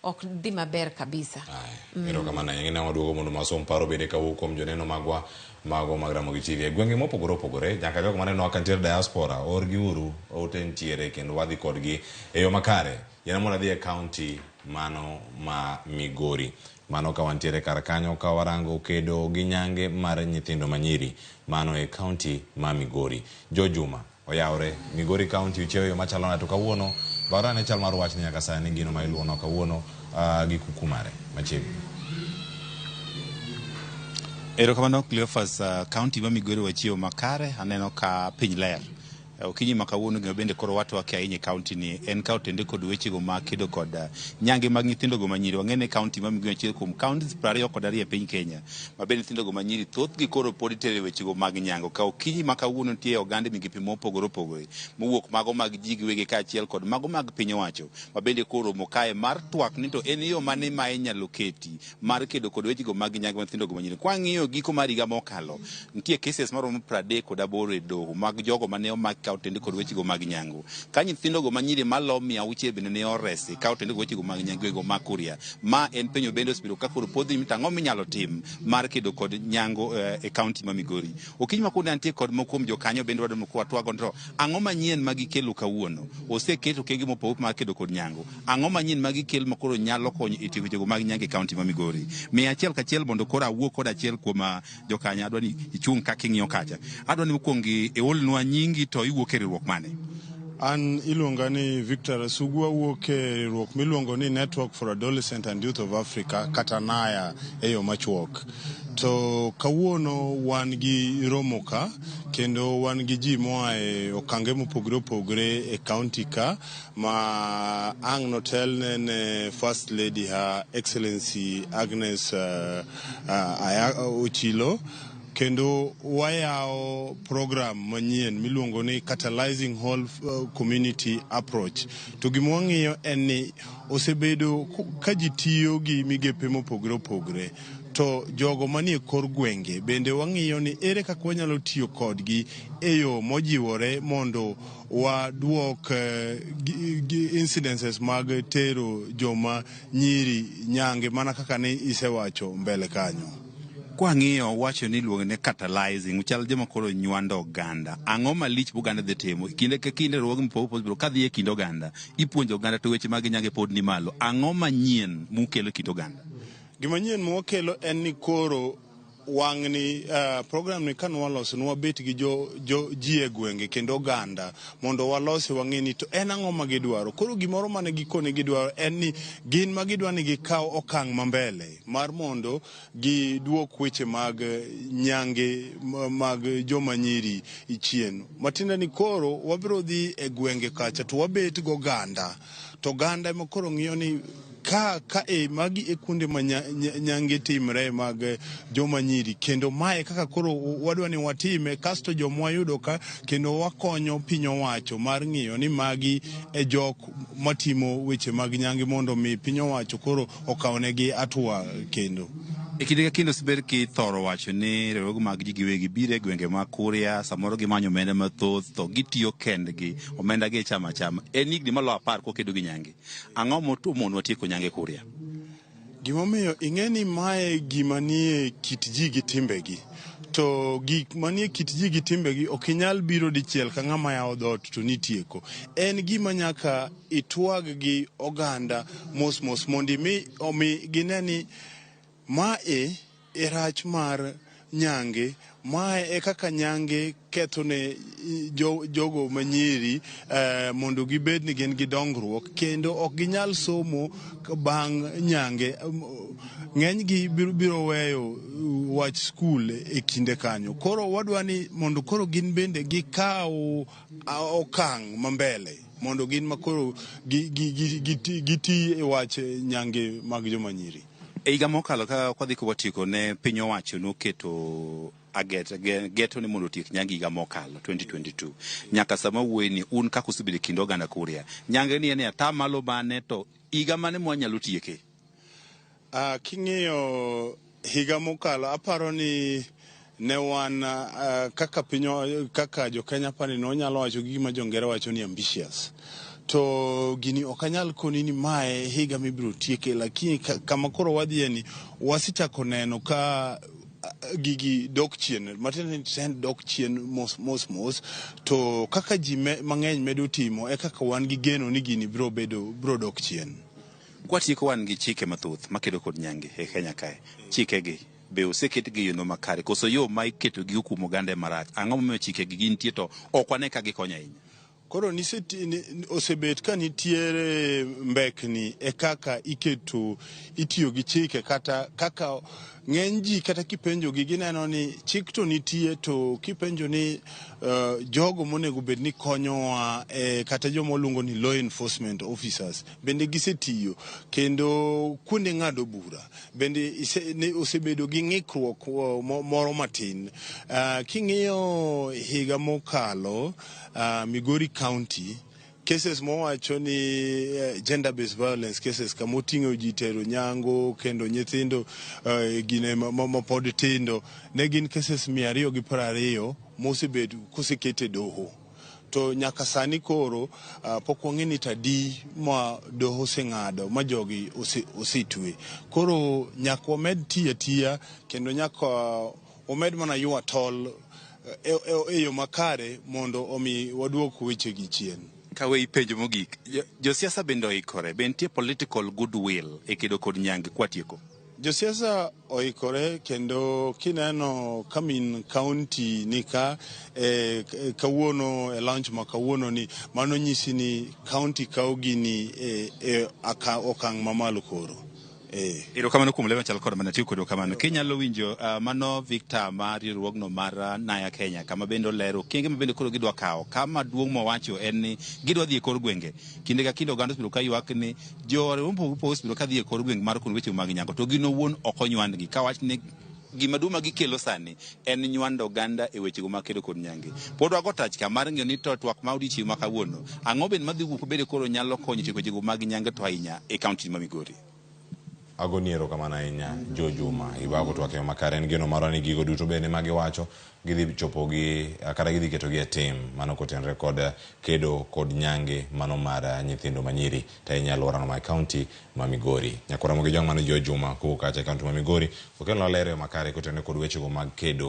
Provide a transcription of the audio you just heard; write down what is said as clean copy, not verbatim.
Ok dhi maber kabisa. Erokamano ahinya. Ng'e waduogo mondo masom paro bende kawuok kuom joneno magwa mago mag Ramogi TV e gwenge mopogore opogore nyaka jogo manenowa ka nitiere diaspora orgi uru ote nitiere kendo wadhi kodgi e yo makare. Yiena mondo adhi e county mano ma Migori. Mano ka wantiere kar kanyo ka warango kedo gi nyange mar nyithindo manyiri mano e county ma Migori. Jo Juma Oyawre, Migori County uchiewo e yo machalo nade to kawuono par ane chal mar wachni nyaka sani gino ma iluwono kawuono gi kuku mare machiegni. Erokamano Cleophas, county ma Migori wachiewo makare, aneno ka piny ler. Okinyi ma kawuono gima bende koro watwake ahinya e county ni en ka otende kod wechego mag kedo kod nyange mag nyithindogo manyiri. Wang'e ni county ma Migori achiel kuom counties 22 e piny Kenya ma bende nyithindogo manyiri thothgi koro pod itere e wechego mag nyango. Ka okinyi ma kawuono nitie oganda e migepe mopogore opogore mowuok mago mag ji giwegi kaachiel kod mago mag piny owacho ma bende koro romo kae mar twak ni to en yo mane ma inyalo keti mar kedo kod wechego mag nyange nyithindogo manyiri. Kwang'iyo giko mar higa mokalo, nitie cases maromo 38 e doho mag jogo mane omak ka otende kod wechego mag nyango. Ka nyithindogo manyiri malo 600 bende ne oresi ka otende kod wechego mag nyango ego mag Kuria. Ma en penjo bende osebedo ka koro podhi ni to ang'o minyalo tim mar kedo kod nyango e county ma Migori. Okinyi ma kawuono antie kod moko kuom jokanyo bende wadwa mondo watwag to ang'o manyien ma gikelo kawuono. Oseket okenge mopogore mar kedo kod nyango. Ang'o manyien ma gikel ma koro nyalo konyo e tieko wechego mag nyango e county ma Migori. Miya achiel kachiel mondo koro awuo kod achiel kuom jokanyo. Adwa ni ichung' kaka ing'iyo kacha. Adwa ni mokwongo iolnwa nyingi to iwuok e riwruok mane? An iluonga ni Victor Asugu, awuok e riwruok miluongo ni Network for Adolescent and Youth of Africa kata NAYA e yo machuok. To kawuono wan gi romo ka kendo wan gi ji moa e okange mopogore opogore e county ka ma ang' notelne ne First Lady Her Excellency Agnes Ochilo kendo wayawo program manyien miluongo ni Catalyzing Whole Community Approach. To gima wang'iyo en ni osebedo ka ji tiyo gi migepe mopogore opogore to jogo manie kor gwenge bende wang'iyo ni ere kaka wanyalo tiyo kodgi e yo mojiwore mondo waduok incidences mag tero joma nyiri nyange mana kaka ne isewacho mbele kanyo. Kwang'iyo wacho ni iluongo ni catalyzing, uchal joma koro nywando oganda. Ang'o malich ma oganda dhi timo? Kinde ka kinde riwruoge mopogore opogore kadhi e kind oganda, ipuonjo oganda to weche mag nyange pod ni malo. Ang'o manyien mukelo e kind oganda? Gima nyien mwakelo en ni koro wang'ni program ni kane waloso ne wabet gi jo, jo ji e gwenge kendo oganda mondo walose wang'e ni to en ang'o ma gidwaro. Koro gimoro mane gikone gidwaro en ni gin ma gidwa ni gikaw okang' ma mbele mar mondo giduok weche mag nyange mag joma nyiri chien. Matiende ni koro wabiro dhi e gwenge kacha to wabet goganda to oganda ema koro ng'iyo ni ka ka e magi e kuonde ma nyange timre mag joma nyiri kendo mae kaka koro wadwa ni watime kasto joma wayudo ka kendo wakonyo piny owacho mar ng'iyo ni magi e jok matimo weche mag nyange mondo mi piny owacho koro okawnegi hatua kendo. E kinde ka kinde osebed kithoro wacho ni riwruoge mag ji giwegi biro e gwenge mag Kuria, samoro gimanyo omenda mathoth to gitiyo kendgi, omenda gi ichamo achama. En higni maloyo 10 kokedo gi nyange. Ang'o momonwa tieko nyange Kuria? Gimomiyo ing'e ni mae gima nie kit ji gi timbegi. To gik manie kit ji gi timbegi ok inyal biro dichiel ka ng'ama yawo dhoot to nitieko. En gima nyaka itwag gi oganda mos mos mondo imi omi gine ni mae e rach mar nyange, mae e kaka nyange ketho ne jogo manyiri mondo gibed ni gin gi dongruok kendo ok ginyal somo bang' nyange. Ng'enygi biro weyo wach skul e kinde kanyo. Koro wadwa ni mondo koro gin bende gikaw okang' ma mbele mondo gin ma koro giti e wach nyange mag joma nyiri. E higa mokalo ka kwadhi ka watieko ne piny owacho noketo geto ni mondo otiek nyange higa mokalo 2022. Nyaka sama wuoye ni un kaka usebedo e kind oganda Kuria, nyange ni en e atamalo mane to higa mane mwanyalo tieke? King'iyo higa mokalo aparo ni ne wan kaka piny kaka jo Kenya apani ne wanyalo wacho gi gima jo ngere wacho ni ambitious. To gini ok anyal koni ni mae e higa mibiro tieke, lakini kama koro wadhiye ni wasechako neno ka gigi dok chien, matiende ni trend dok chien mos mos mos. To kaka ji mang'eny medo timo e kaka wan gi geno ni gini biro bedo biro dok chien. Kwatieko, wan gi chike mathoth makedo kod nyange e Kenya kae. Chikegi be oseketgi e yono makare koso yo ma iketogi kuom oganda marach? Ang'o momiyo chikegi gintie to ok wane ka gikonyo ahinya? Koro osebet ka nitiere mbekni e kaka iketo itiyo gi chike, kata kaka ng'eny ji kata kipenjogi gineno ni chik to nitie, to kipenjo ni jogo monego bed ni konyowa kata joma waluongo ni law enforcement officers bende gisetiyo kendo kuonde ng'ado bura bende osebedo gi ng'ikruok moro matin. King'iyo higa mokalo, Migori County cases mowacho ni gender based violence cases kamoting'o ji tero nyango kendo nyithindo gine ma pod tindo ne gin cases 220 mosebet koseket e doho. To nyaka sani koro pok wang'e ni tadi ma doho oseng'ado ma jogi osetwe. Koro nyaka wamed tiyo atiya kendo nyaka wamed mana ywa tol e yo makare mondo omi waduok wechegi chien. Kawe ipenjo mogik, josiasa bende oikore? Be nitie political goodwill e kedo kod nyange kwatieko? Josiasa oikore, kendo kineno ka min county ni ka kawuono e launch ma kawuono ni, mano nyisi ni county kawo gini e okang' mamalo koro. Erokamano kuom lemo machal kod mana tiyo kod kamano. Kinyalo winjo mano Victor mar riwruogno mar Naya Kenya, kama bende olero okenge ma bende koro gidwa kawo. Kama duong' mowacho en ni gidwa dhi e kor gwenge. Kinde ka kinde oganda osebedo ka ywak ni jore mopogore opogore osebedo ka dhi e kor gweng' mar kuond weche mag nyango, to gin owuon ok onywandgi. Ka wach ni gima duong' ma gikelo sani en nywando oganda e wechego mag kedo kod nyange. Pod wago tach ka mar ng'iyo ni to twak ma odiochieng' ma kawuono ang'o bende madhi wuok bende koro nyalo konyo tieko wechego mag nyange, to ahinya e kaunti ma Migori. Agoni erokamano ahinya Jo Juma, ibago twak e yo makare. En geno marwa ni gigo duto bende magiwacho gidhi chopogi kata gidhi ketogi e tim mano kotenore kod kedo kod nyange mano mar nyithindo manyiri to ahinya alworano mar kaunti ma Migori. Nyakora Ramogi Jwang', mano Jo Juma kowuok kacha e kaunti ma Migori okelonwa ler e yo makare kotenore kod wechego mag kedo.